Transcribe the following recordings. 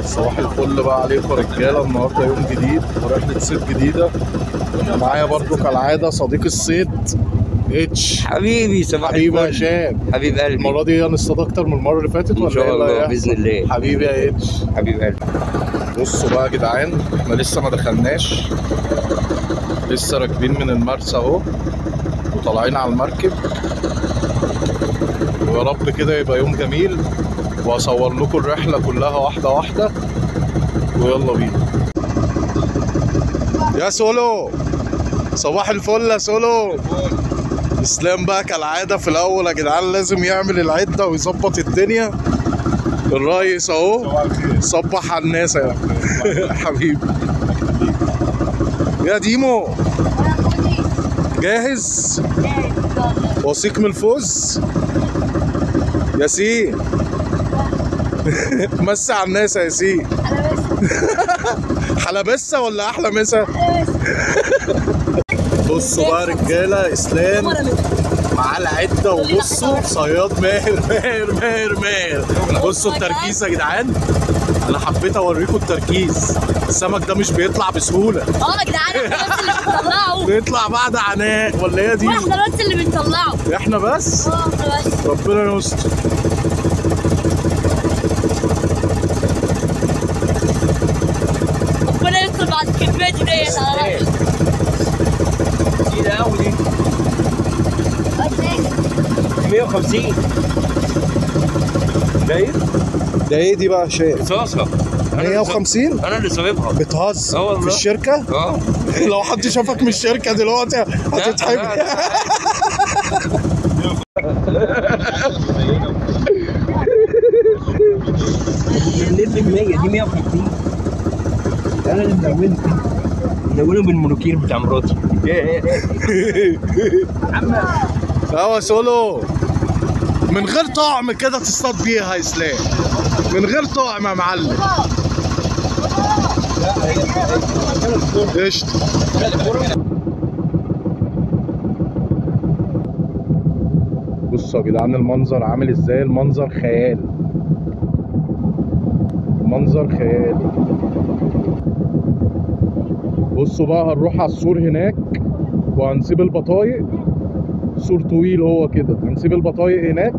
صباح الفل بقى عليكم رجاله. النهارده يوم جديد ورحله صيد جديدة. معايا برضو كالعادة صديق الصيد اتش حبيبي. صباح الفل حبيبي يا هشام، حبيب قلبي. المرة دي هنصطاد اكتر من المرة اللي فاتت ولا ان شاء الله باذن الله. حبيبي يا اتش، حبيب قلبي. بصوا بقى يا جدعان، احنا لسه ما دخلناش، لسه راكبين من المرسى اهو وطالعين على المركب، ويا رب كده يبقى يوم جميل واصور لكم الرحلة كلها واحدة واحدة. ويلا بينا يا سولو. صباح الفل يا سولو. اسلام بقى كالعادة في الاول يا جدعان لازم يعمل العدة ويظبط الدنيا. الريس اهو صبح على الناس يا حبيبي. يا ديمو جاهز؟ واثق من الفوز؟ ياسين مسي على الناس يا ياسين. حلبسه ولا احلى مسا؟ بصوا بقى رجاله، اسلام معاه العدة وبصوا صياد ماهر ماهر ماهر ماهر. بصوا التركيز يا جدعان، انا حبيت اوريكم التركيز. السمك ده مش بيطلع بسهولة. اه يا جدعان احنا بس اللي بنطلعه، بيطلع بعد عناء ولا ايه دي؟ احنا بس اللي بنطلعه، احنا بس؟ اه احنا بس. ربنا يستر. ربنا يستر بعد الكمية دي ديت على رأيك. تقيلة قوي دي. 150 باين؟ ده ايه دي بقى يا شيخ؟ رصاصة. 150؟ انا اللي صاببها. بتهزر؟ اه والله. في الشركة؟ اه. لو حد شافك من الشركة دلوقتي هتتحبس. نلف 100 دي 150. انا اللي ملونة، ملونة بالمونوكير بتاع مراتي. اه سولو من غير طعم كده تصطاد بيها يا اسلام، من غير طعم يا معلم. قشطة. بصوا يا جدعان المنظر عامل ازاي، المنظر خيال، المنظر خيالي. بصوا بقى هنروح على السور هناك وهنسيب البطايق. سور طويل هو كده، هنسيب البطايق هناك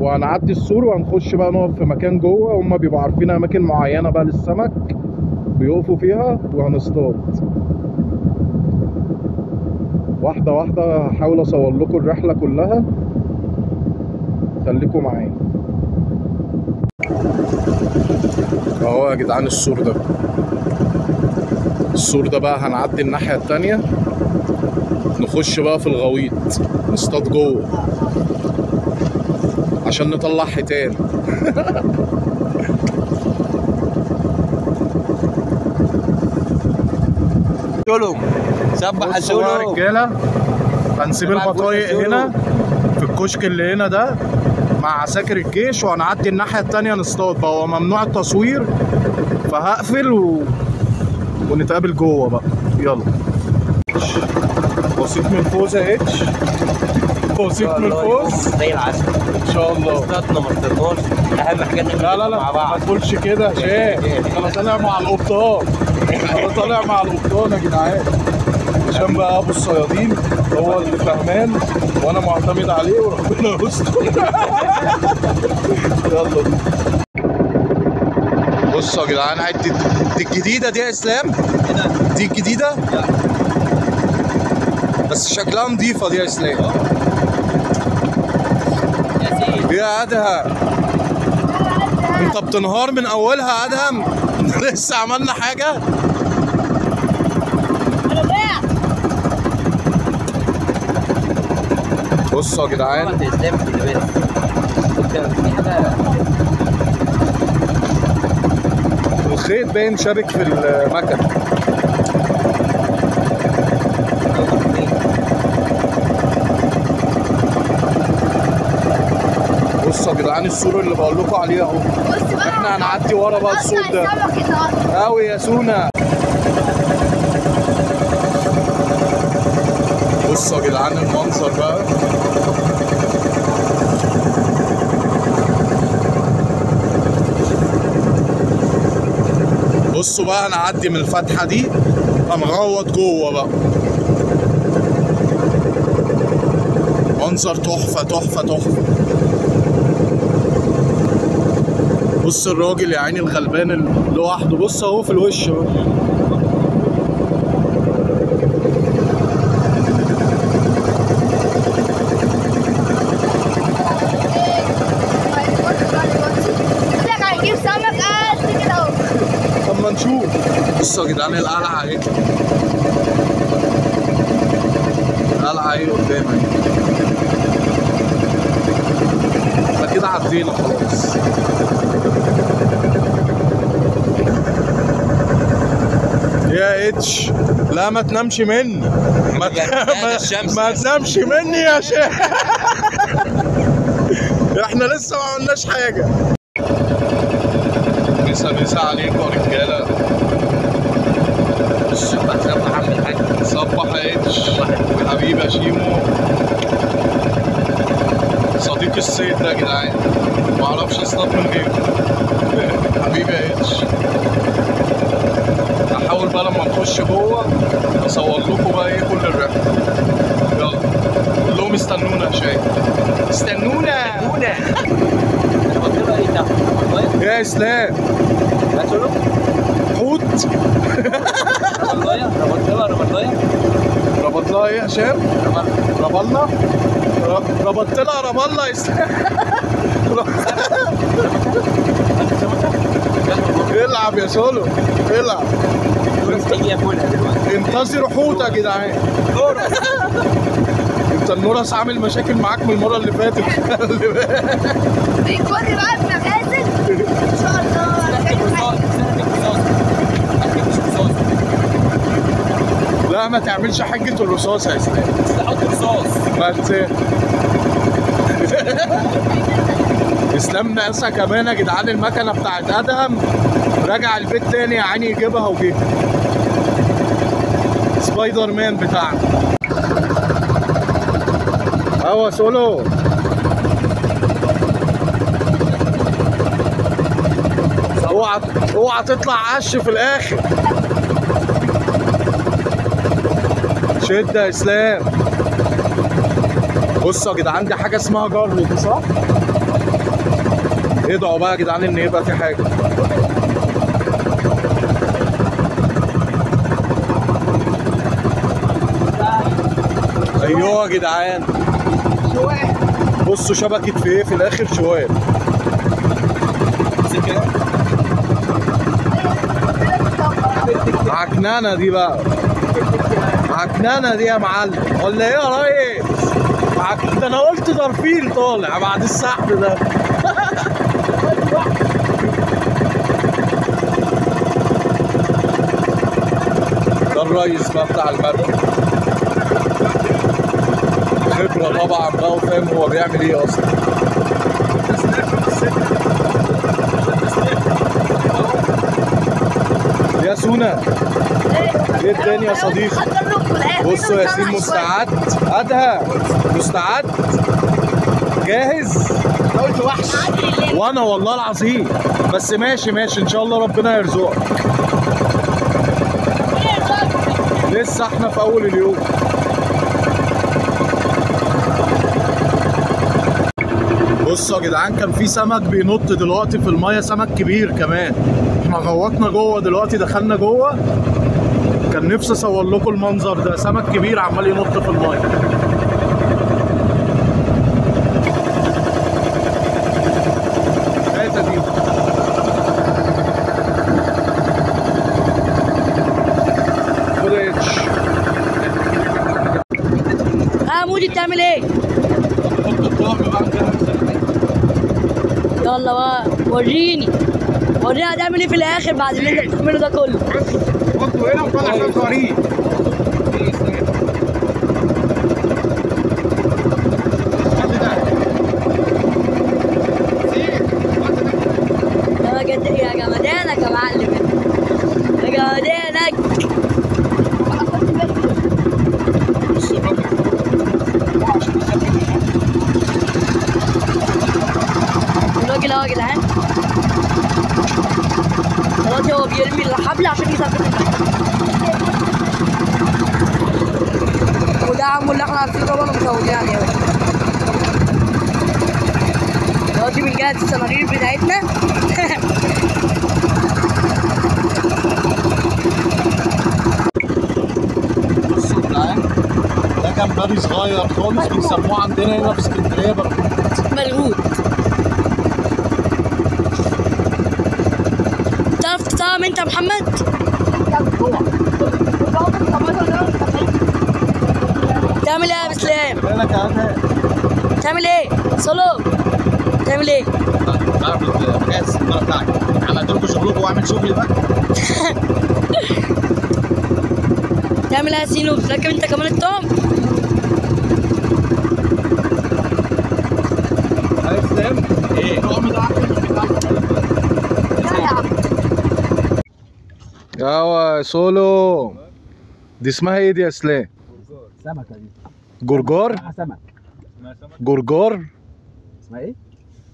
وهنعدي السور وهنخش بقى نقف في مكان جوه، هما بيبقوا عارفين اماكن معينة بقى للسمك بيقفوا فيها، وهنصطاد واحدة واحدة. هحاول اصور لكم الرحلة كلها، خليكم معايا. اهو يا جدعان السور ده، السور ده بقى هنعدي الناحية التانية نخش بقى في الغويط نصطاد جوه عشان نطلع حيتان. سولو سبح سولو. رجاله هنسيب البطايق هنا في الكشك اللي هنا ده مع عساكر الجيش، وهنعدي الناحية التانية نصطاد بقى. هو ممنوع التصوير فهقفل ونتقابل جوه بقى. يلا وثيق من الفوز يا اتش، وثيق من الفوز زي العسل ان شاء الله. اصطادنا ما اصطادناش، اهم حاجة ان لا لا لا مع بعض. ما تقولش كده يا هشام، انا طالع مع القبطان، انا طالع مع القبطان يا جدعان. هشام بقى ابو الصيادين هو اللي فهمان وانا معتمد عليه، وربنا يستر. يلا بينا. بصوا يا جدعان حتة دي الجديدة دي يا اسلام، دي الجديدة بس شكلها نضيفة دي يا اسلام. يا ادهم انت بتنهار من اولها يا ادهم. لسه عملنا حاجة؟ بصوا يا جدعان الخيط باين شابك في المكنه. بصوا يا جدعان السور اللي بقول لكم عليه اهو، احنا هنعدي ورا بقى السور ده قوي يا سونا. بصوا يا جدعان المنظر بقى. بصوا بقى هنعدي من الفتحة دي، هنغوط جوه بقى. منظر تحفة تحفة تحفة. بص الراجل يا عيني الغلبان لوحده، بص اهو في الوش اهو. هنجيب سمك قد كده اهو. طب ما نشوف. بصوا يا جدعان القلعة اهي، القلعة اهي قدامك. احنا كده عدينا خلاص. يا اتش لا ما تنامش مني، ما تنامش مني يا شيخ. احنا لسه ما عملناش حاجة. مسا مسا عليكم يا رجاله. صبح صبح عم الحاج. صبح يا اتش حبيبي يا شيمو، صديق الصيد ده يا جدعان، ما اعرفش اصطاد من غيره. حبيبي يا اتش. هحاول بقى لما نخش جوه اصور لكم بقى ايه كل الرحلة. يلا قول لهم استنونا يا شاي، استنونا. استنونا. يا اسلام حوت. ربط لها ايه يا هشام؟ ربلنا؟ ربطت لها ربلنا يا اسلام. العب يا سولو العب. انتظروا حوت يا جدعان. انت النورس عامل مشاكل معاك من المرة اللي فاتت. بيكون بقى في مغازل ان شاء الله. لا ما تعملش حجة الرصاص يا اسلام. بس حط رصاص. ما اسلام ناقصه كمان يا جدعان المكنه بتاعت ادهم، رجع البيت تاني يا عيني يجيبها وجه. سبايدر مان بتاعنا. اهو سولو. اوعى اوعى تطلع عش في الاخر. شد يا اسلام. بصوا يا جدعان دي حاجة اسمها جر دي صح؟ ادعوا بقى يا جدعان ان يبقى في حاجة. ايوه يا جدعان بصوا شبكة في ايه في الاخر شوية. عكنانه دي بقى، عكنانه دي يا معلم ولا ايه يا ريس؟ ده انا قلت درفيل طالع بعد السحب ده. ده الريس بقى بتاع المركب، خبرة طبعا بقى وفاهم هو بيعمل ايه اصلا. يا سونا ايه الدنيا يا صديقي؟ بصوا يا ياسين مستعد، ادهم مستعد جاهز؟ قلت وحش وانا والله العظيم، بس ماشي ماشي ان شاء الله ربنا يرزقك. لسه احنا في اول اليوم. بصوا يا جدعان كان في سمك بينط دلوقتي في المية، سمك كبير كمان. احنا غوطنا جوه دلوقتي، دخلنا جوه، كان نفسي اصور لكم المنظر ده، سمك كبير عمال ينط في المية. دي خد يا اتش. ها مودي بتعمل ايه؟ حط الطعم بقى كده. يلا بقى وريني وريني هتعمل ايه في الاخر بعد اللي انت بتعمله ده كله. حطه هنا وطلع شوية صواريخ. يا جمدانك يا معلم، يا جمدانك. الراجل اهو يا جدعان دلوقتي هو بيرمي الحبل عشان يثبت المركب. وده عمو اللي احنا عارفينه طبعا ومتعودين عليه اهو. دلوقتي بنجهز الصنارير بتاعتنا. بصوا يا جدعان، ده جمبري صغير خالص بيسموه عندنا هنا في اسكندرية برغوت. برغوت. تعرف تطعم انت يا محمد؟ تعمل ايه يا اسلام؟ تعمل ايه؟ سولو تعمل ايه؟ تعرف بجهز السناره بتاعتي، عملت لكم شغلكم واعمل شغلي بقى. تعمل ايه يا سينو؟ بتركب انت كمان الطعم؟ يا اسلام ايه؟ الطعم ده احلى من بتاع. لا يا عم. يا سولو دي اسمها ايه دي يا اسلام؟ سمكة دي. جرجار؟ سمك. جرجار؟ اسمها ايه؟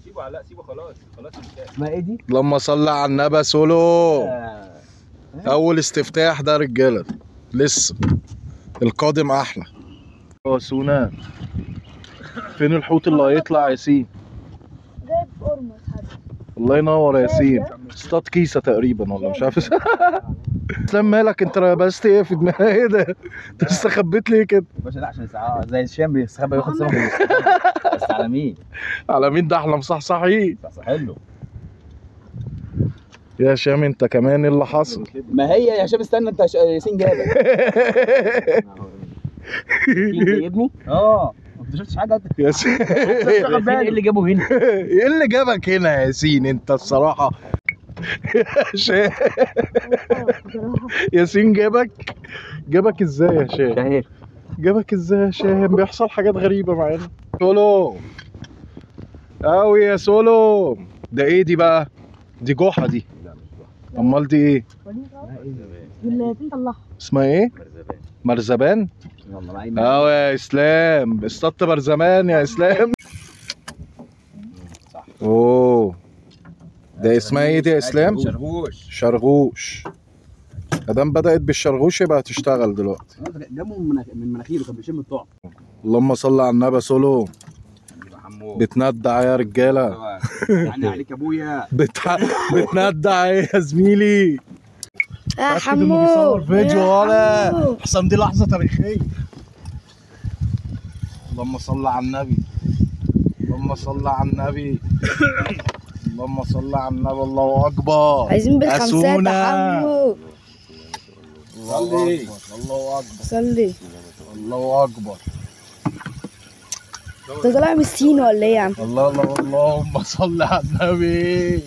سيبه علاء، سيبه خلاص خلاص. اسمها ايه دي؟ لما صلى على النبي سولو. اول استفتاح ده رجاله، لسه القادم احلى. يا سونا فين الحوت اللي هيطلع يا ياسين؟ جايب قرمط حد. الله ينور يا ياسين، اصطاد كيسه تقريبا ولا مش عارف. اسلام مالك انت لبست ايه في دماغك؟ ايه ده؟ انت استخبيت ليه كده؟ يا باشا لا عشان زي الشام بيستخبى وياخد سمك. بس على مين؟ على مين؟ ده احنا مصحصحين. صحصحين يا هشام. انت كمان ايه اللي حصل؟ ما هي يا هشام استنى، انت ياسين جابك. ياسين جايبني؟ اه ما شفتش حاجة انت ياسين. ايه اللي جابه هنا؟ ايه اللي جابك هنا يا ياسين انت الصراحة؟ يا هشام ياسين جابك، جابك ازاي يا هشام؟ جابك ازاي يا هشام؟ بيحصل حاجات غريبة معانا. سولو قوي يا سولو. ده ايه دي بقى؟ دي جحا دي؟ امال دي ايه؟ اللي طلعها اسمها ايه؟ مرزبان. اه يا اسلام اصطدت برزمان يا اسلام. اوه ده اسمها ايه دي يا اسلام؟ شرغوش. شرغوش. ادام بدأت بالشرغوش يبقى هتشتغل دلوقتي. جابه من مناخيره كان بيشم الطعم. اللهم صل على النبي. سولو بتندع يا رجاله. يعني عليك ابويا. بتندع ايه يا زميلي؟ يا حمو بيصور فيديو ولا حسام، دي لحظة تاريخية. اللهم صل على النبي، اللهم صل على النبي، اللهم صل على النبي. الله اكبر. عايزين بالخمسات يا حمو. الله اكبر، الله اكبر، صلي. الله اكبر. انت طالع من الصين ولا ايه يا عم؟ الله الله، اللهم صل على النبي.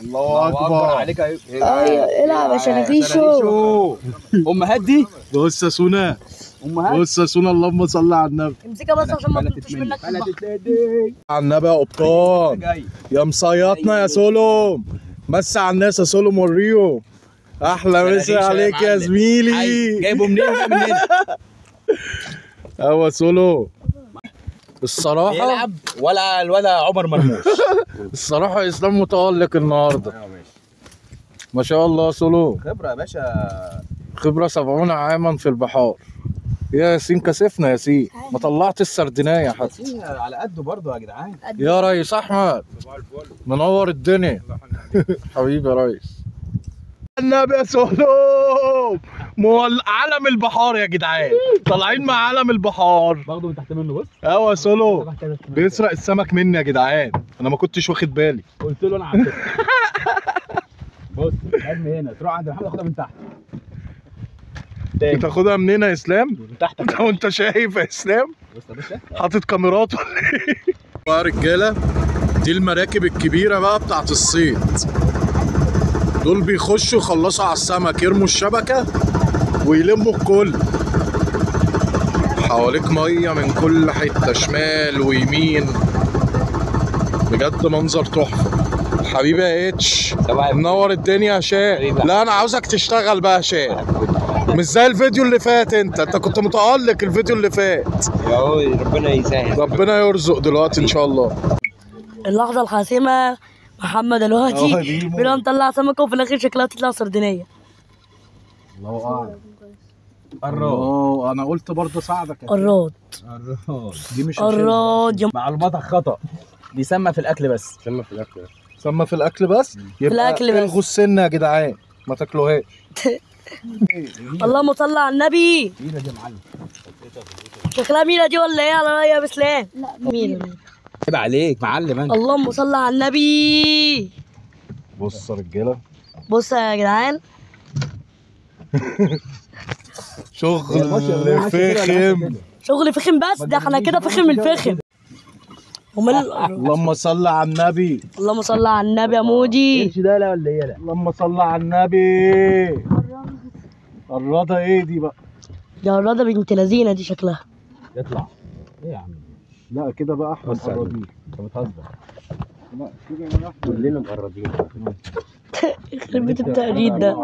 الله اكبر عليك. ايوه العب يا شنافيشو. امهات دي. بص يا سونا، امهات. بص يا سونا، اللهم صل على النبي. امسكها بس عشان ما تنطش منك. على النبي يا قبطان، يا مصيطنا يا سولو. مس على الناس يا سولو، وريهم احلى مسا عليك يا زميلي. جايبه منين ده؟ من هنا. ايوه سولو. الصراحة يلعب ولا عمر مرموش. الصراحة اسلام متألق النهارده. ما شاء الله سولو. خبرة يا باشا، خبرة 70 عاما في البحار. يا ياسين كسفنا يا ياسين، ما طلعت السردينايه حتى. ياسين على قده برضه يا جدعان. يا ريس احمد منور الدنيا. حبيبي يا ريس. النبي يا سولو، علم البحار يا جدعان، طالعين مع علم البحار. باخده من تحت منه بص. ايوه يا سولو بيسرق السمك مني يا جدعان، انا ما كنتش واخد بالي. قلت له انا عارف. بص ارمي هنا، تروح عند محمد تاخدها من تحت. بتاخدها منين يا اسلام؟ من تحت. وانت شايف يا اسلام؟ بص يا باشا حاطط كاميرات ولا ايه؟ يا رجاله دي المراكب الكبيرة بقى بتاعت الصيد. دول بيخشوا يخلصوا على السمك، يرموا الشبكة ويلموا الكل. حواليك مية من كل حتة، شمال ويمين، بجد منظر تحفة. حبيبي يا اتش منور الدنيا يا هشام. لا انا عاوزك تشتغل بقى يا هشام، مش زي الفيديو اللي فات. انت كنت متألق الفيديو اللي فات. يا ربنا يسهل، ربنا يرزق دلوقتي ان شاء الله. اللحظة الحاسمة محمد دلوقتي بيقول مطلع سمكة وفي الاخر شكلها تطلع سردينيه. الله اعلم. قراد. انا قلت برضه اساعدك. قراد. قراد دي مش قراد. معلوماتك خطأ. دي سمى في الاكل بس. سمى في الاكل بس. سمى في الاكل بس. يبقى الغوا السنة يا جدعان، ما تاكلوهاش. اللهم صل على النبي. ميرا دي يا معلم. شكلها ميرا دي ولا ايه على رايي يا بسلام؟ لا ميرا. عيب عليك معلم انت. اللهم صل على النبي. بص يا رجاله، بص يا جدعان. شغل فخم، شغل فخم، بس ده احنا كده فخم الفخم. اللهم صل على النبي. اللهم صل على النبي يا مودي. ايش ده لا ولا ايه؟ لا اللهم صل على النبي. الرادة ايه دي بقى؟ دي الرادة بنت لذينه دي شكلها. اطلع ايه يا عم؟ لا كده بقى احنا مقربين. انت بتهزر؟ لا كده بقى كلنا مقربين. يخرب بيت التقريد ده.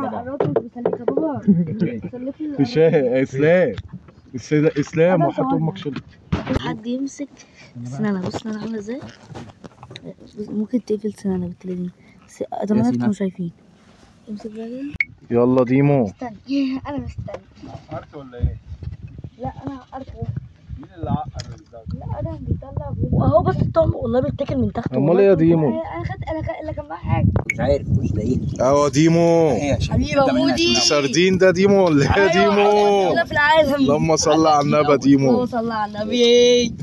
اسلام اسلام وحط امك شلت. حد يمسك سنانها، بص سنانها عامله ازاي. ممكن تقفل سنانها بالتلاتين، بس اتمنى تكونوا شايفين. امسك بقى. يلا ديمو. استنى انا مستني. عقرت ولا ايه؟ لا انا عقرت. مين اللي عقر بالظبط؟ لا انا بيطلع واهو، بس الطعم والله بيتاكل من تحت. امال ايه يا ديمو؟ انا خدت انا اللي كان معايا حاجة مش عارف، مش لاقيه. اهو ديمو حبيبي يا مودي. سردين ده ديمو ولا ايه يا ديمو؟ في العالم. اللهم صل على النبي ديمو. اللهم صل على النبي.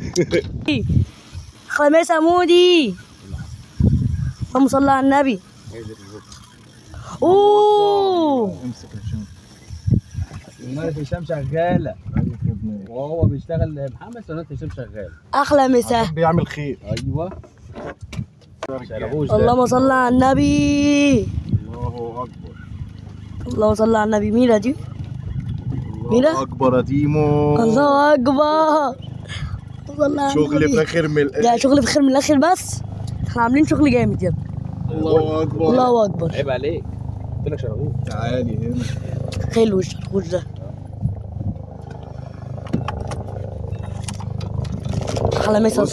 خميس يا مودي. اللهم صل على النبي. اوه امسك يا هشام. سنارة هشام شغالة. وهو بيشتغل محمد، سنارة هشام شغالة. أحلى مساء. بيعمل خير. أيوه. اللهم صل على النبي. الله أكبر. اللهم صل على النبي. ميرا دي؟ ميرا؟ الله أكبر يا ديمو. الله أكبر. شغل فاخر من الآخر. ده شغل فاخر من الآخر، بس احنا عاملين شغل جامد يا ابني. الله أكبر. الله أكبر. عيب عليك. قلت لك شرغوش. تعالي هنا. حلو الشرغوش ده. احلى مسا.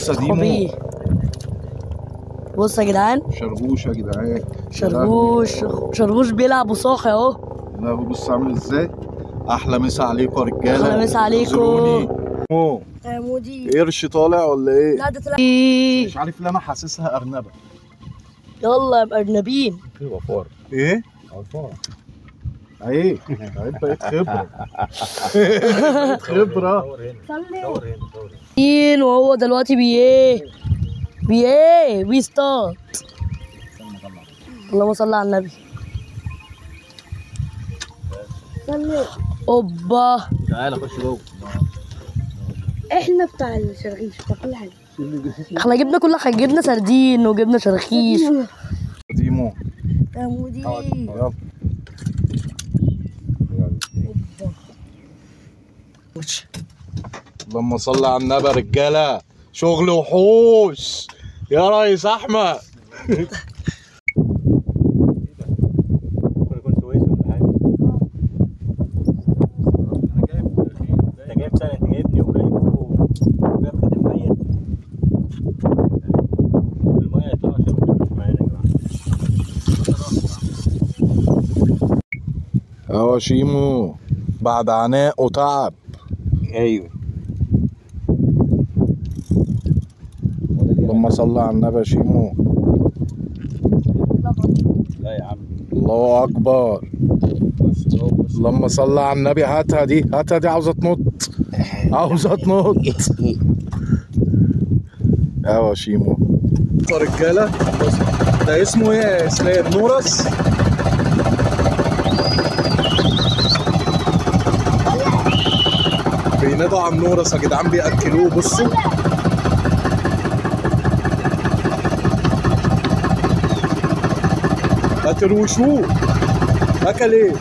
بص يا جدعان. شرغوش يا جدعان. شرغوش شرغوش بيلعب وصاحي اهو. لا بص عامل ازاي. احلى مسا عليكم يا رجاله. احلى مسا عليكم. يا مودي. قرش طالع ولا ايه؟ لا ده طلع. مش عارف ليه انا حاسسها ارنبه. يلا يا ارنبين. ايوه فار. ايه؟ فار. ايه؟ عيب بقيت خبره. بقيت خبره. صور هنا. وهو دلوقتي بي ايه؟ بي ايه؟ بيصطاد. اللهم صل على النبي. اوبا. تعالى خش جوه. احنا بتاع الشرغيش بتاع كل حاجة. احنا جبنا كل حاجة، جبنا سردين وجبنا شرخيش. ديمو. يا مودي. يلا. اللهم صل على النبي يا رجاله. شغل وحوش يا ريس احمد. ممكن يكون سويسي ولا حاجة. انت جايب سنة، انت جايبني وجايب جايب المية. المية يطلع عشان مش معانا يا جماعة. اهو شيمو بعد عناء وتعب. ايوه. اللهم صل على النبي يا شيمو. لا يا عم. الله اكبر. اللهم صل على النبي. هاتها دي، هاتها دي، عاوزه تنط، عاوزه تنط. ايوه يا شيمو. يا رجاله ده اسمه ايه يا اسلام؟ نورس. بينادوا على النورس يا جدعان، بياكلوه. بصوا هتروشوه. اكل ايه؟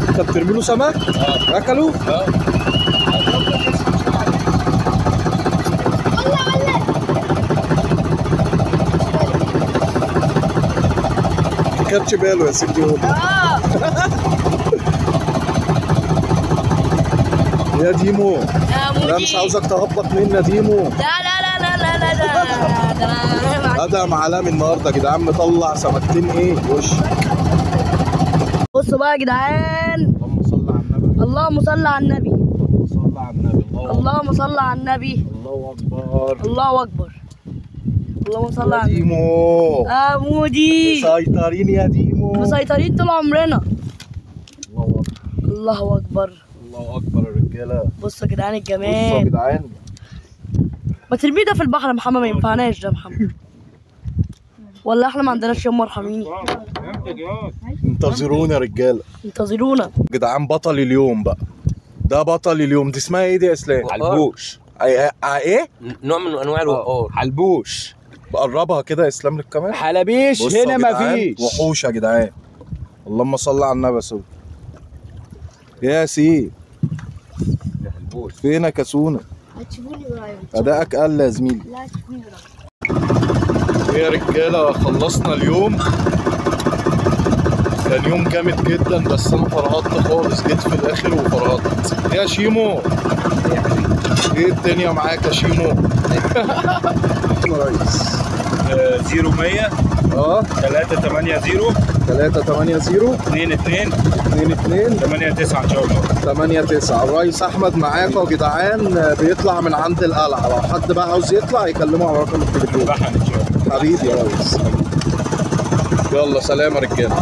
انت بترمي له سمك؟ اكله؟ ما خدش باله يا سيدي. هو يا ديمو. يا مودي. لا مش عاوزك تهبط منا ديمو. لا لا لا لا لا لا لا. ادم عالمي النهارده يا جدعان، مطلع سمكتين ايه وش. بصوا بقى يا جدعان. اللهم صل على النبي. اللهم صل على النبي. اللهم صل على النبي. اللهم صل على النبي. الله اكبر. الله اكبر. اللهم صل على النبي. ديمو. يا مودي. مسيطرين يا ديمو. مسيطرين طول عمرنا. الله اكبر. الله اكبر. الله اكبر يا رجاله. بصوا يا جدعان الجمال. بصوا يا جدعان. ما ترميه ده في البحر يا محمد، ما ينفعناش ده يا محمد. ولا احنا ما عندناش يوم مرحمين. انتظرونا يا رجاله. انتظرونا. جدعان بطل اليوم بقى. ده بطل اليوم. دي اسمها ايه دي يا اسلام؟ حلبوش. ايه؟ نوع من انواع الوقار. حلبوش. بقربها كده يا اسلام للكاميرا. حلبيش هنا مفيش. وحوش يا جدعان. اللهم صل على النبي. يا يا سي. فينك يا سونا؟ هتشوفوني قريب. ادائك قل يا زميلي. لا هتشوفوني قريب. يا رجاله خلصنا اليوم. كان يوم جامد جدا، بس انا فرهطت خالص، جيت في الاخر وفرهطت. يا شيمو ايه الدنيا معاك يا شيمو؟ يا ريس 0100 380 380 22 22 89 ان شاء الله. 89. الريس احمد معاكم يا جدعان، بيطلع من عند القلعة، لو حد بقى عاوز يطلع يكلمه على رقم التليفون. ان شاء الله. حبيبي يا ريس. يلا سلام يا رجاله.